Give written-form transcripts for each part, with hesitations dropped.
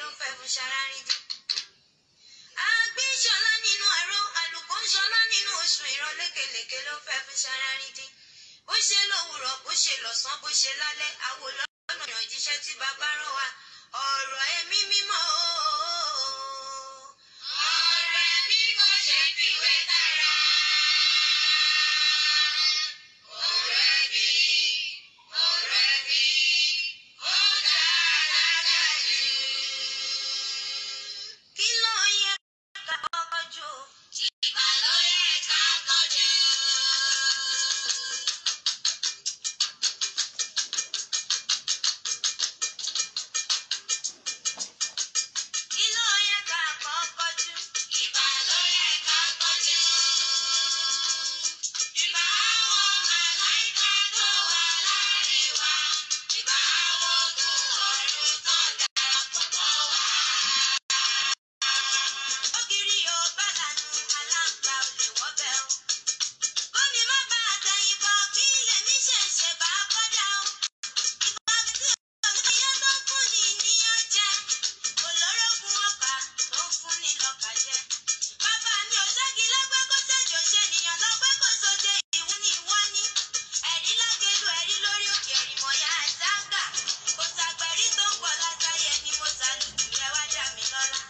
ló fẹ́ fún ṣarárídì. Àgbíṣọlá nínú àrò, àlùkò ń ṣọlá nínú oṣù, ìran lékelèké ló fẹ́ fún ṣarárídì. Bó ṣe lówùrọ̀, bó ṣe lọ́sàn, bó ṣe lálẹ́, àwò lọ́nà ìrànjíṣẹ́ tí bàbá rán wa. Ọ̀rọ̀ ẹ̀mí mímọ́ ooo. Ọ̀rọ̀ ẹ̀mí kò ṣe fiwé tara. Ọ̀rọ̀ ẹ̀mí, ọ̀rọ̀ ẹ̀mí, ó dára jù. Kí ló yẹ ká kọjú? Ìgbà ló yẹ ká kọjú. Kí ló yẹ ká kọ́kọ́ jù? Ìbà ló yẹ ká kọjú. Ìbà àwọn màláìka tó wà láàrin wa. Ìbà àwọn ogun ọ̀run tó darapọ̀ mọ́ wa. Ògiri yóò bá lànà aláǹgbá ò lè wọ́bẹ̀ o. Bómi má bá àtẹ̀yìnbọ̀ kí lèmi ṣẹ̀ṣẹ̀ bá kọjá o. Ìgbà tí òye tó fún ni níyàn jẹ, olórogún ọkà tó ń fún ni lọ́kà jẹ. Bàbá mi ò ṣẹ́gi lọ́gbẹ́ kó ṣèjò ṣe nìyàn lọ́gbẹ́ kó sóde ìwú ni ìwọ́ ní. Ẹ̀rí lágẹ̀lú ẹ̀rí lórí òkè ẹ̀rí mọ̀yá àṣàgà. Kò sàgbẹ̀rí tó ń pọ̀ látàyè ni mo ṣàlùkù rẹ̀ wá dà mí lọ́lá.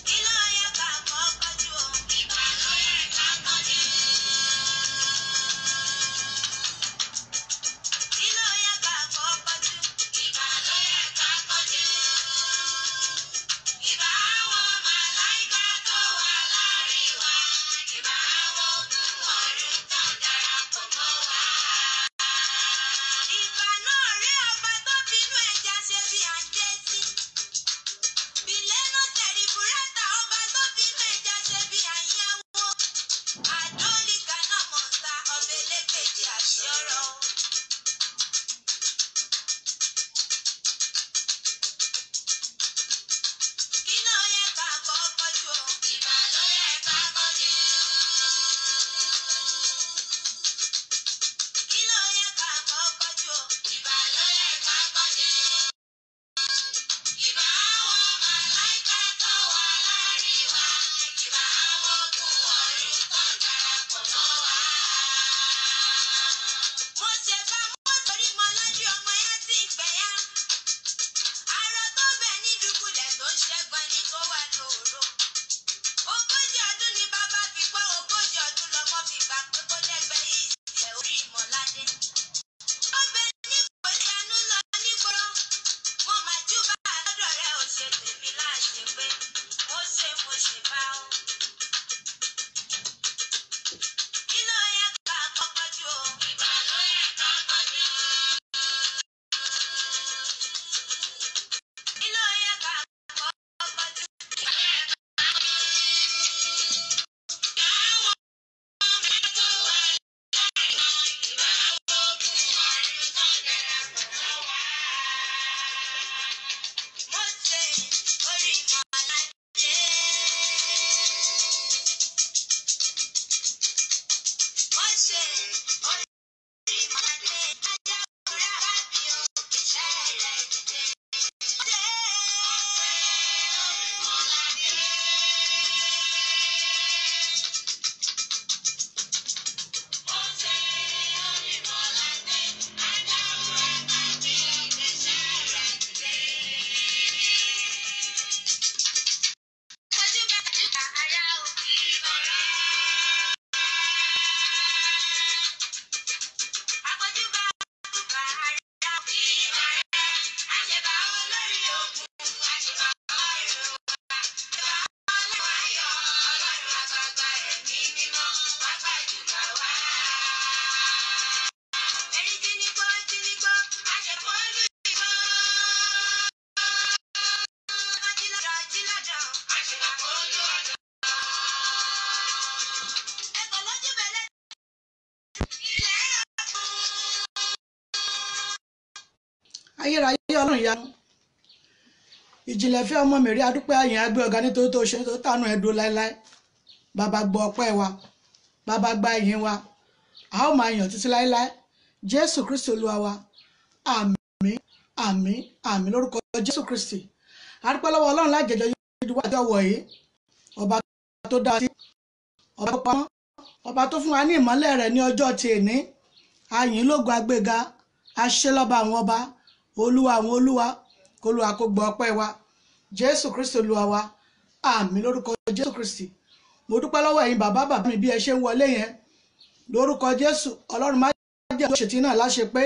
Kí ló yẹ ká kọ́kọ́ jù o? Ìgbà ló yẹ ká kọjú. Kí ló yẹ ká kọ́kọ́ jù? Ìgbà ló yẹ ká kọjú. Ìbà àwọn màláìka tó wà láàrin wa. Ìbà àwọn ogun ọ̀run tó darapọ̀ mọ́ wa. Ìbà náà rí ọba tó finú ẹja ṣe bí à ń dé sí. Bìlẹ́nà tẹ̀rí búrẹ́tà ọba tó finú ẹja ṣe bí à ń yáwó. Àdólìkà náà mọ̀ ń ta ọbẹ̀ lẹ́gbẹ̀jì àṣẹ ọ̀rọ̀. Kí ló yẹ ká kọ́kọ́ jù o? Ìbà ló yẹ ká kọjú. Kí ló yẹ ká kọ́kọ́ jù o? Ìbà ló yẹ ká kọjú. Ìbà àwọn màláìka tó wà láàrin wa. Ìbà àwọn ogun ọ̀run tó darapọ̀ mọ́ wa. Mo ṣe bá mo sórí mọ lójú ọmọ yá sí ìgbẹ́yà. Arọ tó bẹ̀ ní dùkúlẹ̀ tó ń ṣẹ́gun ẹni tó wà lóòrò. Ogójì ọdún ni bàbá fi gbọ́, ogójì ọdún lọmọ fi gbà pé kó dẹ́gbẹ́ ìṣẹ̀ orí ìmọ̀ládé. Ó bẹ ní kò ìyanu lọ nígboro. Mo mà júbà lọ́dọ̀ rẹ̀ ò ṣe tèmi láṣẹ pé mo ṣe mo ṣe bá o. Kí ló yẹ ká kọ́kọ́ jù o? Ìgbà ló yẹ ká kọjú. Kí ló yẹ ká kọ́kọ́ jù? Mo ṣe orí ìmọ̀ládé. Mo ṣe orí ìmọ̀ládé. Ajá òrà kábí òkè ṣẹ́ rẹ̀ dìde. Mo ṣe orí ìmọ̀ládé. Mo ṣe orí ìmọ̀ládé. Ajá òrà kábí òkè ṣẹ́ rẹ̀ dìde. Ojú bá jùlọ ara ò. Ìbọ̀rẹ̀. Àpọ̀jùbà jùbà ara ò. Ìbọ̀rẹ̀. Àṣebà olórí ogun. Àṣebà ọlọ́run wa. Àṣebà ọlọ́run ayọ̀. Ọlọ́run àgbààgbà ẹ̀mí mímọ́. Wá gbàjúbà wá. Ẹ̀rí jínigbó jínigbó. Àṣepọ̀lù ìbò. Jílọ́jọ́ jílọ́jọ́. Àṣebà olú ọ̀dọ́. Ẹ̀kọ́ lójú bẹ̀lẹ̀. Ilẹ̀ rẹ̀ kún. Ayérayé Ọlọ́run ìyanu, ìjìnlẹ̀ fẹ́ ọmọ mi rí, adúpẹ́ àyìn agbé ọ̀gá nítorí tó ṣe, nítorí tànú ẹ̀ dúró láéláé. Bàbá gbọ́ ọpẹ́ wa, bàbá gba ìyìn wa, a ó máa yàn títí láéláé. Jésù Kristi Olúwa wa, àmín. Àmín, àmín lórúkọ Jésù Kristi. A dúpẹ́ lọ́wọ́ Ọlọ́run lájẹjọ yìí wájú ọwọ́ yìí, ọba tó dá sí, ọba tó pamọ́, ọba tó fún wa ní ìmọ́lẹ̀ rẹ̀ ní ọjọ́ ti èní. A yìn lógo, agbéga, aṣẹ́ lọ́ba àwọn ọba, olúwa àwọn olúwa. Kólúwa kó gbọ́ ọpẹ́ wa. Jésù Kristi Olúwa wa. Àmín lórúkọ Jésù Kristi. Mo dúpẹ́ lọ́wọ́ ẹ̀yin bàbá bàbá mi bí ẹ ṣe ń wọlé yẹn. Lórúkọ Jésù, Ọlọ́run má jẹ́ òṣètì náà láṣẹ pé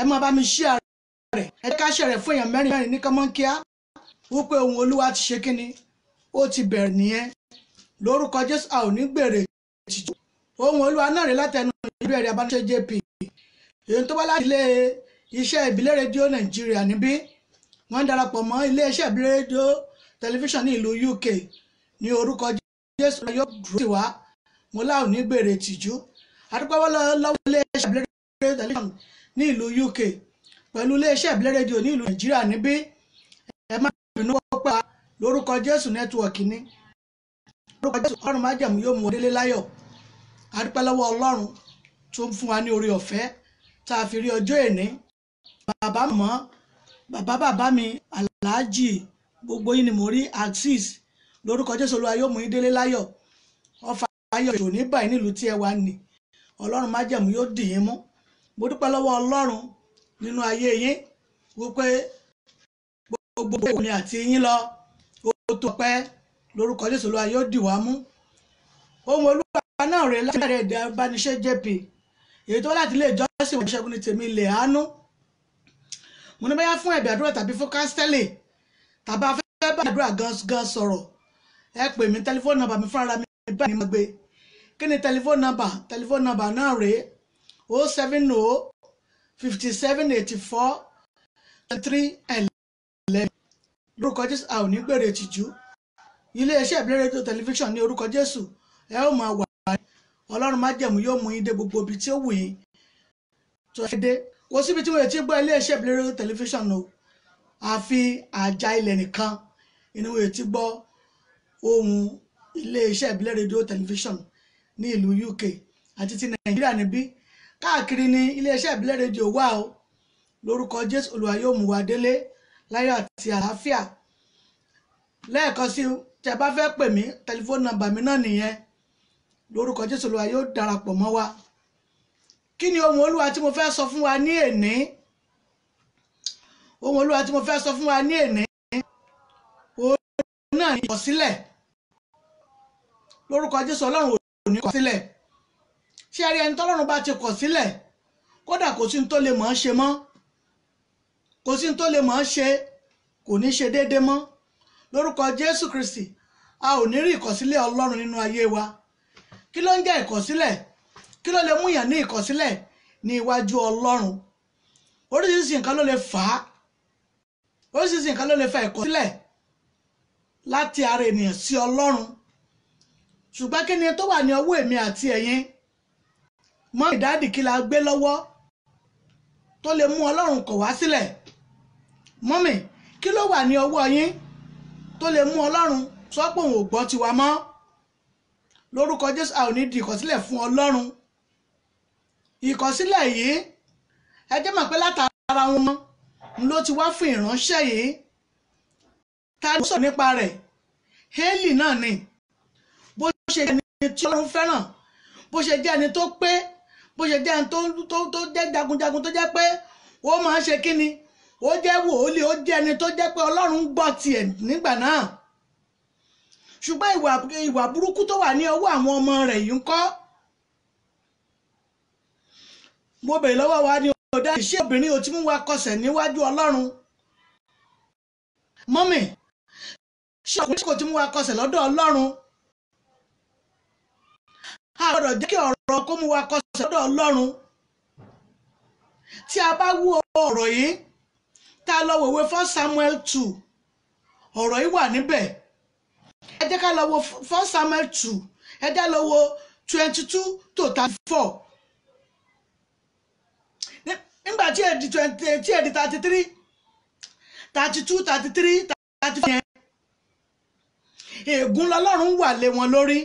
ẹ máa bá mi share rẹ̀. Ẹ jẹ́ ká share rẹ̀ fún èèyàn mẹ́rin mẹ́rin ní kánmọ́nkíá, wípé ohun Olúwa ti ṣe kíni, ó ti bẹ̀rẹ̀ nìyẹn. Lórúkọ Jésù, a ò ní gbèrè ìtìjú. Ohun Olúwa náà rí látẹnu ìbẹ̀rẹ̀ Abániṣe JP, èyí tó bá láti ilé iṣẹ́ Ìbílẹ̀ Rédíò Nàìjíríà níbí. Wọ́n ń darapọ̀ mọ́ ilé iṣẹ́ Ìbílẹ̀ Rédíò Tẹlifíṣàn ní ìlú UK. Ní orúkọ Jésù, yóò dúró sí wa. Mo láò ní gbèrè ìtìjú. Adúpẹ́ lọ́wọ́ ilé iṣẹ́ Ìbílẹ̀ Rédíò Tẹlifíṣàn ní ìlú UK pẹ̀lú ilé iṣẹ́ Ìbílẹ̀ Rédíò ní ìlú Nàìjíríà níbí. Ẹ má bínú pẹ́ lórúkọ Jésù, network ní lórúkọ Jésù. Ọlọ́run májẹ̀mú yóò mú délé láyọ̀. Adúpẹ́ lọ́wọ́ Ọlọ́run tó ń fún wa ní oore ọ̀fẹ́ tá a fi rí ọjọ́ èní. Bàbá mọ́ bàbá bàbá mi aláàjì, gbogbo yín ni mo rí. Axis, lórúkọ Jésù, Olúwa yóò mú yín délé láyọ̀. Ọfà ayọ̀ ètò ní báyìí nílùú tí ẹ wà ní. Ọlọ́run májẹ̀mú yóò dì yín mú. Mo dúpẹ́ lọ́wọ́ Ọlọ́run nínú ayé yín wípé gbogbo èmi àti yín lọ ó tó pẹ́. Lórúkọ Jésù, Olúwa yóò dì wá mú. Ohun Olúwa náà rèé láti ẹ̀rẹ̀ èdè Abániṣẹ́ JP, èyí tó wá láti ilé ìjọsìn Ìṣẹ́gun ní tèmi lè àánú. Mo ní báyà fún ẹ̀bẹ̀ àdúrà tàbí fún counseling tàbí afẹ́ bá àdúrà gan sọ̀rọ̀, ẹ pè mí. Tẹlifóònù nọ́mbà mi fúnra mi báyìí ni mo gbé. Kí ni tẹlifóònù nọ́mbà? Tẹlifóònù nọ́mbà náà rèé: 070 57 84 23 11. Lórúkọ Jésù, a ò ní gbèrè ìtìjú. Iléeṣẹ́ Ìbílẹ̀ Rédíò Tẹlifíṣàn, ní orúkọ Jésù, ẹ ó máa wà. Ọlọ́run májẹ̀mú yóò mú yín dé gbogbo ibi tí ó wù yín tó ẹ dé. Kò síbi tí wọ́n ti gbọ́ iléeṣẹ́ Ìbílẹ̀ Rédíò Tẹlifíṣàn o, àfi àjà ilẹ̀ nìkan inú wọ́n ti gbọ́ ohun iléeṣẹ́ Ìbílẹ̀ Rédíò Tẹlifíṣàn ní ìlú UK àti ti Nàìjíríà níbí. Káàkiri ní iléeṣẹ́ Ìbílẹ̀ Rédíò wà o. Lórúkọ Jésù, Olúwa yóò mú wa délé láyọ̀ àti àlàáfíà. Lẹ́ẹ̀kan sí, tẹ́ bá fẹ́ pè mí, tẹlifóònù nọ́mbà mi náà nìyẹn. Lórúkọ Jésù, Olúwa yóò darapọ̀ mọ́ wa. Kí ni ohun Olúwa tí mo fẹ́ sọ fún wa ní èní? Ohun Olúwa tí mo fẹ́ sọ fún wa ní èní, òun náà ní ìkọ̀sílẹ̀. Lórúkọ Jésù, Ọlọ́run ò ní kọ̀ sílẹ̀. Ṣé ẹ rí ẹni tọ́lọ́run bá ti kọ̀ sílẹ̀, kódà kò sí ní tó lè mọ̀ ọ́n ṣe mọ́, kò sí ní tó lè mọ̀ ọ́n ṣe, kò ní ṣe déédéé mọ́. Lórúkọ Jésù Kristi, a ò ní rí ìkọ̀sílẹ̀ Ọlọ́run nínú ayé wa. Kí ló ń jẹ́ ìkọ̀sílẹ̀? Kí ló lè mú yàn ní ìkọ̀sílẹ̀ ní iwájú Ọlọ́run? Oríṣiríṣi nǹkan ló lè fà á. Oríṣiríṣi nǹkan ló lè fa ìkọ̀sílẹ̀ láti ara ènìyàn sí Ọlọ́run. Ṣùgbọ́n kí ni tó wà ní ọwọ́ èmi àti ẹ̀yin mọ́ ìdádì? Kí la gbé lọ́wọ́ tó lè mú Ọlọ́run kọ̀ wá sílẹ̀? Mummy, kí ló wà ní ọwọ́ yín tó lè mú Ọlọ́run sọ pé òun ò gbọ́ tiwa mọ́? Lórúkọ Jésù, a ò ní di ìkọ̀sílẹ̀ fún Ọlọ́run. Ìkọ̀sílẹ̀ yìí, ẹ jẹ́ mọ̀ pé látara wọn ló ti wá fún ìránṣẹ́ yìí. Ta ló sọ̀rọ̀ nípa rẹ̀? Élì náà ni. Bó ṣe jẹ́ ẹni tí Ọlọ́run fẹ́ràn, bó ṣe jẹ́ ẹni tó pé, bó ṣe jẹ́ ẹni tó jẹ́ jagunjagun, tó jẹ́ pé ó máa ń ṣe kíni, ó jẹ́ wòólì, ó jẹ́ ẹni tó jẹ́ pé Ọlọ́run gbọ́ tiẹ̀ nígbà náà. Ṣùgbọ́n ìwà burúkú tó wà ní ọwọ́ àwọn ọmọ rẹ̀ yìí ń kọ́? Mo bèrè lọ́wọ́ wa ní ọ̀dà, ìṣe obìnrin ò ti mú wa kọsẹ̀ níwájú Ọlọ́run? Mummy, ṣé ọkùnrin kò ti mú wa kọsẹ̀ lọ́dọ̀ Ọlọ́run? A gbọ́dọ̀ jẹ́ kí ọ̀rọ̀ kó mú wa kọsẹ̀ lọ́dọ̀ Ọlọ́run. Tí a bá wú ọ̀rọ̀ yìí, tá a lọ wòwe 1 Samuel 2, ọ̀rọ̀ yìí wà níbẹ̀. Ẹ jẹ́ ká lọ wo 1 Samuel 2. Ẹ jẹ́ lọ wo 22 to 34. Nígbà tí èdè 20, tí èdè 33, 32, 33, 34 yẹn, ègún lọ́lọ́run wà lé wọn lórí.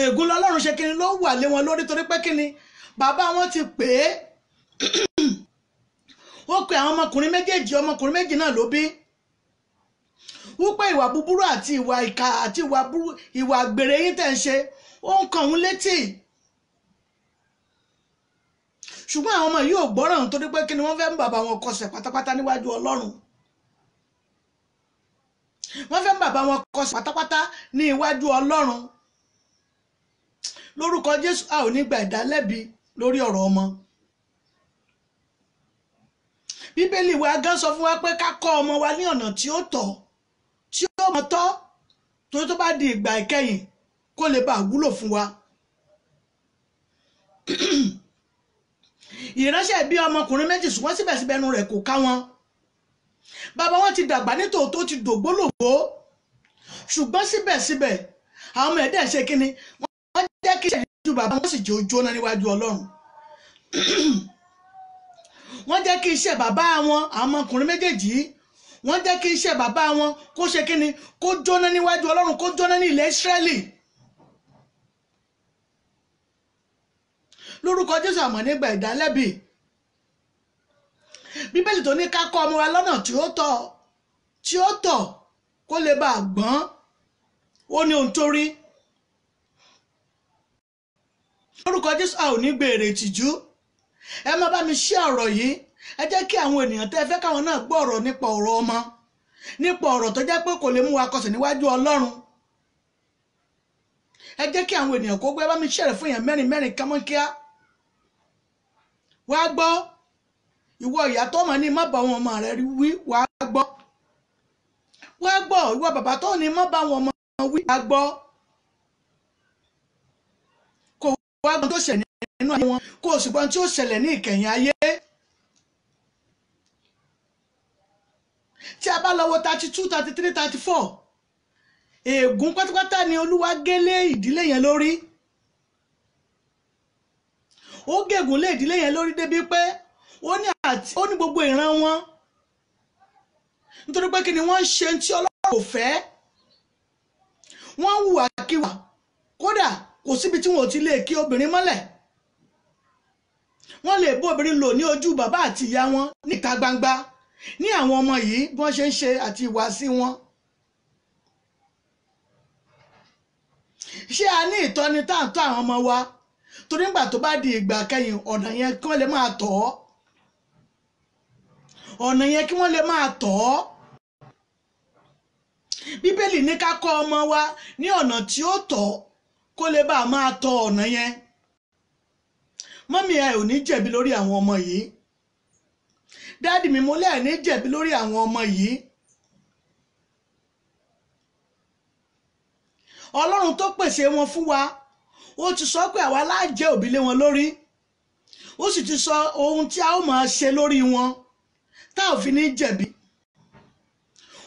Ègún lọ́lọ́run ṣe kíni ló wà lé wọn lórí, torí pé kíni, bàbá wọn ti pè é. Ó pe àwọn ọmọkùnrin méjèèjì, ọmọkùnrin méjì náà ló bí, wípé ìwà búburú àti ìwà ìkà àti ìwà àgbèrè yín tẹ̀ ń ṣe, ó ń kàn òun létí. Ṣùgbọ́n àwọn ọmọ yìí ò gbọ́ràn, nítorí pé kí ni, wọ́n fẹ́ mú bàbá wọn kọsẹ̀ pátápátá níwájú Ọlọ́run. Wọ́n fẹ́ mú bàbá wọn kọsẹ̀ pátápátá ní iwájú Ọlọ́run. Lórúkọ Jésù, a ò ní gba ìdálẹ́bi lórí ọ̀rọ̀ ọmọ. Bíbélì wa gán sọ fún wa pé ká kọ́ ọmọ wa ní ọ̀nà tí ó tọ́, tí ó mọ tọ́, torí tó bá di ìgbà ìkẹyìn, kó lè bá wúlò fún wa. Ìránṣẹ́ bí ọmọkùnrin méjì, ṣùgbọ́n síbẹ̀síbẹ̀ ẹnu rẹ̀ kò ká wọn. Bàbá wọn ti dàgbà nítòótọ́, ti dògbólògbó, ṣùgbọ́n síbẹ̀síbẹ̀ àwọn ọmọ ẹ̀dẹ̀ ṣe kínni, wọ́n jẹ́ kí iṣẹ́ ìjú bàbá wọn sì jẹ́ ojú ọ̀nà níwájú Ọlọ́run. Wọ́n jẹ́ kí iṣẹ́ bàbá wọn, àwọn ọmọkùnrin méjèèjì yìí, wọ́n jẹ́ kí iṣẹ́ bàbá wọn kó ṣe kínni, kó jóná níwájú Ọlọ́run, kó jóná ní ilẹ̀ Ísírẹ́lì. Lórúkọ Jésù, àmọ́ nígbà ìdálẹ́bi. Bíbélì tó ní ká kọ́ ọmọ wa lọ́nà tí ó tọ́, tí ó tọ́, kó lè bá a gbọ́n, ó ní ohun tó rí. Lórúkọ Jésù, a ò ní gbèrè ìtìjú. Ẹ má bá mi ṣe ọ̀rọ̀ yìí. Ẹ jẹ́ kí àwọn ènìyàn tẹ́ ẹ fẹ́ káwọn náà gbọ́ ọ̀rọ̀ nípa ọ̀rọ̀ ọmọ, nípa ọ̀rọ̀ tó jẹ́ pé kò lè mú wa kọsẹ̀ níwájú Ọlọ́run. Ẹ jẹ́ kí àwọn ènìyàn kó gbé. Bá mi ṣẹ̀rẹ̀ fún èèyàn mẹ́rin mẹ́rin kámọ́kíá. Wá gbọ́, ìwọ ìyá tó mọ̀ ní má bá wọn ọmọ rẹ wí, wá gbọ́. Wá gbọ́, ìwọ bàbá tó ní má bá wọn ọmọ wí, wá gbọ́. Kò wá gbọ́n tó ṣẹlẹ̀ nínú ayé wọn, kó o sì gbọ́n tí ó ṣẹlẹ̀ ní ìkẹyìn ayé. Tí a bá lọ wo 32, 33, 34, ègún pátápátá ni Olúwa gé lé ìdílé yẹn lórí. Ó gégùn lé ìdílé yẹn lórí débi pé ó ní àti ó ní gbogbo ìran wọn, nítorí pé kí ni, wọ́n ń ṣe tí Ọlọ́run kò fẹ́. Wọ́n ń hùwà kíwà, kódà kò síbi tí wọn ò ti lè kí obìnrin mọ́lẹ̀. Wọ́n lè bó obìnrin lò ní ojú bàbá àti ìyá wọn níta gbangba. Ní àwọn ọmọ yìí, bí wọ́n ṣe ń ṣe àti ìwàsí wọn. Ṣé a ní ìtọ́ni tá à ń tọ́ àwọn ọmọ wa? Torí nígbà tó bá di ìgbà kẹyìn, ọ̀nà yẹn kí wọ́n lè máa tọ̀ ọ́, ọ̀nà yẹn kí wọ́n lè máa tọ̀ ọ́. Bíbélì ní ká kọ́ ọmọ wa ní ọ̀nà tí ó tọ́, kó lè bá a máa tọ̀ ọ̀nà yẹn. Mummy, ẹ ò ní jẹ̀bi lórí àwọn ọmọ yìí. Daddy mi, mo lẹ́ẹ̀ ní jẹ̀bi lórí àwọn ọmọ yìí. Ọlọ́run tó pèsè wọn fún wa, ó ti sọ pé àwa la jẹ́ òbí lé wọn lórí. Ó sì ti sọ ohun tí a ó máa ṣe lórí wọn tá ò fi ní jẹ̀bi.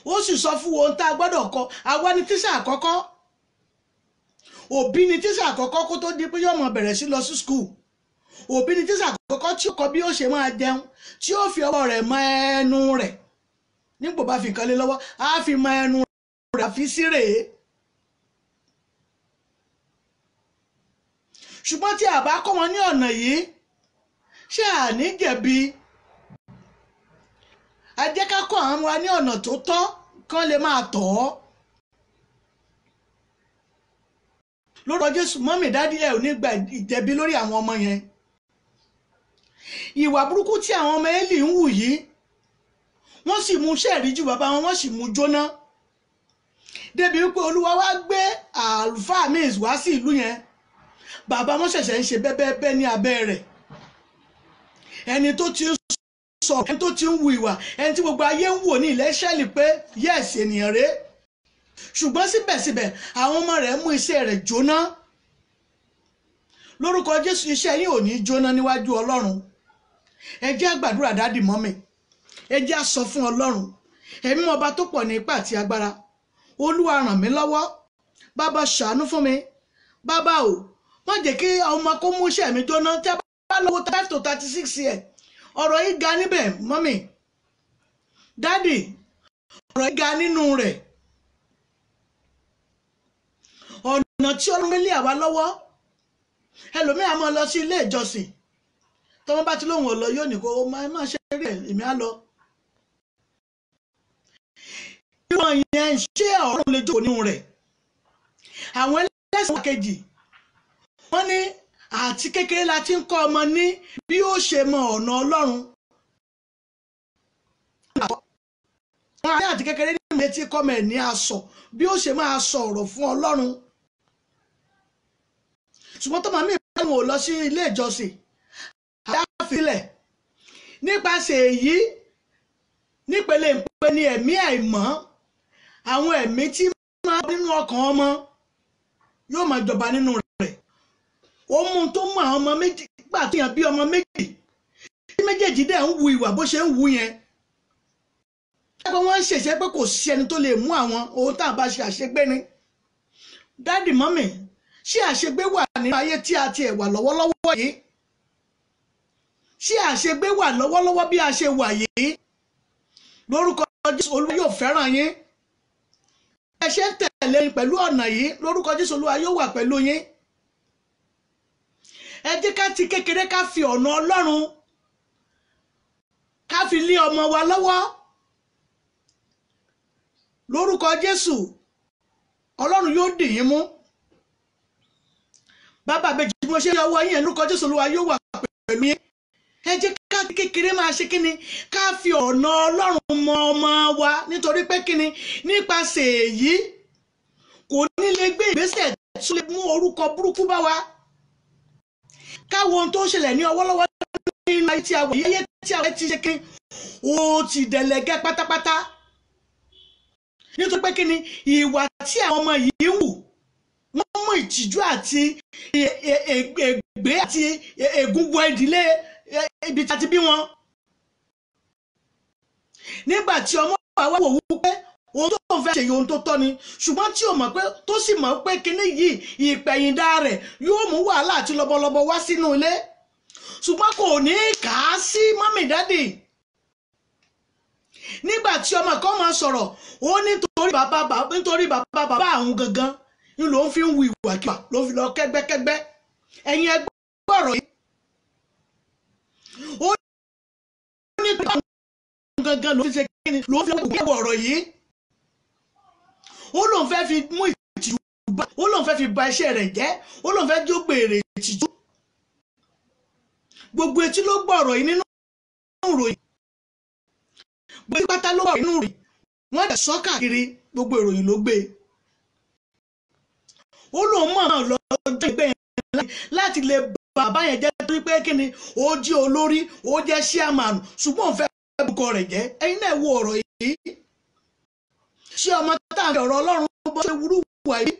Ó sì sọ fún ohun tá a gbọ́dọ̀ kọ́. Àwa ni tíṣà àkọ́kọ́, òbí ni tíṣà àkọ́kọ́, kó tó di pé yóò máa bẹ̀rẹ̀ sí lọ sí school. Òbí ni tíṣà àkọ́kọ́ tí ó kọ́ bí ó ṣe máa jẹun, tí ó fi ọwọ́ rẹ̀ mọ ẹnu rẹ̀. Nígbò bá fi nǹkan lé lọ́wọ́, á fi mọ ẹnu rẹ̀ fi sí rèé. Ṣùgbọ́n tí a bá kọ́ wọn ní ọ̀nà yìí, ṣé à ní jẹ̀bi? Ẹ jẹ́ ká kọ́ àwọn wa ní ọ̀nà tó tọ́, kán lè máa tọ̀ ọ́. Lórúkọ Jésù, mummy, daddy, ẹ ò ní gba ìjẹ̀bi lórí àwọn ọmọ yẹn. Ìwà burúkú tí àwọn ọmọ Élì ń hù yìí, wọ́n sì mú iṣẹ́ ìríjú bàbá wọn, wọ́n sì mú jóná, débi wípé Olúwa wá gbé àlùfáà míì wá sí ìlú yẹn. Bàbá wọn ṣẹ̀ṣẹ̀ ń ṣe bẹ́bẹ́bẹ́ ní abẹ́ rẹ̀. Ẹni tó ti ń sọ, ẹni tó ti ń hu ìwà, ẹni tí gbogbo ayé ń wò ní ilẹ̀ Ísírẹ́lì pé yes, ènìyàn rèé, ṣùgbọ́n síbẹ̀síbẹ̀ àwọn ọmọ rẹ̀ mú iṣẹ́ rẹ̀ jóná. Lórúkọ Jésù, iṣẹ́ yín ò ní jóná níwájú Ọlọ́run. Ẹ jẹ́ á gbàdúrà. Daddy, mummy, ẹ jẹ́ á sọ fún Ọlọ́run ẹ̀mí, ọba tó pọ̀ ní ipá àti agbára: Olúwa, ràn mí lọ́wọ́. Bàbá, ṣàánú fún mi. Bàbá o, má jẹ́ kí ọmọ kó mú iṣẹ́ mi jóná. Tí a bá lọ́wọ́ 5 to 36 yẹ, ọ̀rọ̀ yìí ga níbẹ̀. Mummy, daddy, ọ̀rọ̀ yìí ga nínú rẹ̀. Ọ̀nà tí Ọlọ́run lé àwa lọ́wọ́. Ẹlòmíì á máa lọ sí ilé ìjọsìn, tọ́wọ́n bá ti lóhùn ọ̀lọ́, yóò ní kó máa ṣe rí ẹ̀. èmi á lọ. Ìwọ̀n yẹn ṣé ọ̀run lè jókòó nínú rẹ̀. Àwọn ẹlẹ́sìn kejì wọ́n ní àti kékeré la ti ń kọ́ ọmọ ní bí ó ṣe mọ ọ̀nà Ọlọ́run. Wọ́n á ní àti kékeré ní ìmọ̀ etí kọ́mọ ẹ̀ ní aṣọ bí ó ṣe máa sọ ọ̀rọ̀ fún Ọlọ́run. Ṣùgbọ́n tó màmí ìbámu ò lọ sí ilé ìjọsìn àdáfilẹ̀ nípasẹ̀ èyí nípele ìpele ní ẹ̀mí àìmọ́, àwọn ẹ̀mí tí máa nínú ọkàn ọmọ yóò máa jọba nínú rẹ̀. Ó mú un tó mú àwọn ọmọ méjì gbà tó yàn bí ọmọ méjì tí méjèèjì dẹ̀ ń wu ìwà bó ṣe ń wu yẹn. Pé wọ́n ń ṣèṣe pé kò sí ẹni tó lè mú àwọn ohun tá à bá ṣe àṣegbé ni. Dádì mọ́mì, ṣé àṣegbé wà nínú ayé tí a ti ẹ̀ wà lọ́wọ́lọ́wọ́ yìí? Ṣé àṣegbé wà lọ́wọ́lọ́wọ́ bí a ṣe wà yìí? Lórúkọ Jésù Olúwa yóò fẹ́ràn yín. Ẹ ṣe ń tẹ̀lé yín pẹ̀lú ọ̀nà yìí, lórúkọ Jésù Olúwa yóò wà pẹ̀lú yín. Ẹ jẹ́ ká ti kékeré ká fi ọ̀nà Ọlọ́run ká fi lé ọmọ wa lọ́wọ́. Lórúkọ Jésù Ọlọ́run yóò dì yín mú. Bàbá àbèjì bí mo ṣe yọ ọwọ́ yín, lórúkọ Jésù Olúwa yóò wà pẹ̀lú yín. Ẹ jẹ́ ká kékeré máa ṣe kíni ká fi ọ̀nà Ọlọ́run mọ ọmọ wa, nítorí pé kíni nípasẹ̀ èyí kò ní lè gbé ìgbésẹ̀ tó lè mú orúkọ burúkú bá wa. Káwọn ohun tó ń ṣẹlẹ̀ ní ọwọ́lọ́wọ́ nínú ayé tí a wà yìí, ayé tí a wà ti ṣe kíni ó ti dẹ̀lẹ̀gẹ́ pátápátá. Nítorí pé kíni ìwà tí àwọn ọmọ yìí ń wù, wọ́n mú ìtìjú àti ègbé àti ègún wọ ìdílé ibi tí a ti bí wọn. Nígbà tí ọmọ wa wò wípé ohun tó ń fẹ́ ṣe ohun tó tọ́ ni, ṣùgbọ́n tí ò mọ̀ pé tó sì mọ̀ pé kíní yìí ìpẹ̀yìndà rẹ̀ yóò mú wàhálà àti lọ́bọ̀lọ́bọ̀ wá sínú ilé, ṣùgbọ́n kò ní kà á sí mọ́mì dádì. Nígbà tí ọmọ kan máa sọ̀rọ̀, ó nítorí bàbá bàbá àwọn gangan ni ló ń fi ń wu ìwàkiwà, ló ń fi lọ kẹ́gbẹ́kẹ́gbẹ́. Ẹ̀yin ẹgbẹ́ ọ̀rọ̀ yìí, ó ní pé àwọn gangan ló fi ṣe kíni ló fi wọ ọ̀rọ̀ yìí. Ó lóun fẹ́ fi mú ìtìjú bá, ó lóun fẹ́ fi ba iṣẹ́ rẹ̀ jẹ́, ó lóun fẹ́ jó gbèrè ìtìjú. Gbogbo etí ló gbọ́ ọ̀rọ̀ yìí nínú ìròyìn, gbogbo etí pátá ló gbọ́ nínú ìròyìn, wọ́n dẹ̀ sọ káàkiri, gbogbo ìròyìn ló gbé. Ó lóun mọ̀ ọ́n lọ́jọ́ ìgbẹ́ yẹn láti lè bàbá yẹn jẹ́, torí pé kíni ó jẹ́ olórí, ó jẹ́ ṣíàmánù, ṣùgbọ́n òun fẹ́ bukọ rẹ̀ jẹ́. Ẹ̀yin náà wo ọ̀rọ̀ yìí, ṣé ọmọ tá à ń fi ọ̀rọ̀ Ọlọ́run bọ́ ṣe wúrú wà yìí?